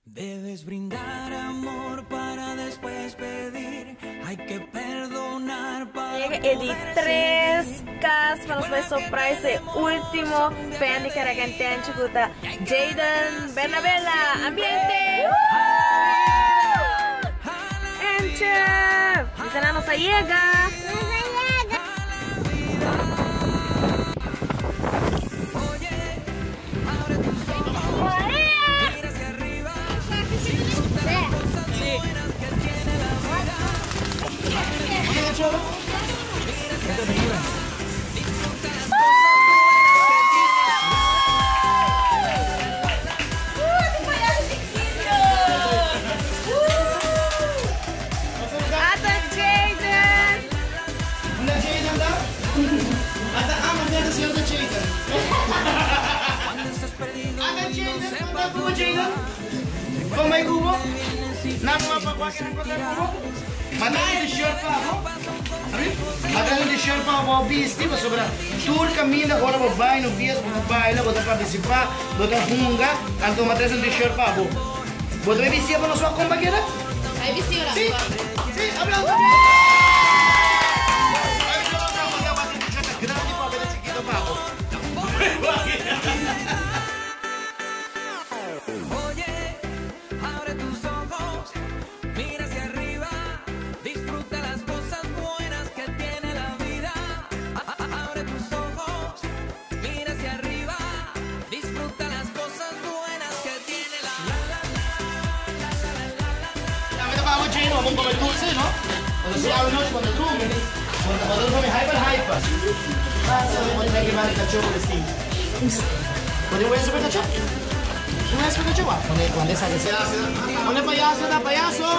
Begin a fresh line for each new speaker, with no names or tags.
Debes brindar amor para despues pedir Hay que perdonar para
Yega e di tres cas pa nos bai surprise e ultimo fan di Caracas Tenchi cu ta Jayden Bernabela. Ambiente! Enche! Bisa nan nos a yega! Ata Jayden!
Tur caminda ora bo bai no bies bo ta baila bo ta participa bo ta hunga anto ma tres un t-shirt pa bo bo ta bay bisti pa nos wak con bakera si si aplauso. Tambe ta pago dje, no? Bon come dulce, no? Cuando si awe nochi cuando drumi, bo ta bo ta come hyper hyper. Bo ta ke bani cacho cu vesti. Bo tin weso pa cacho? Tin weso pa cacho? Wak, pone pone sa ke Pone payaso ta payaso.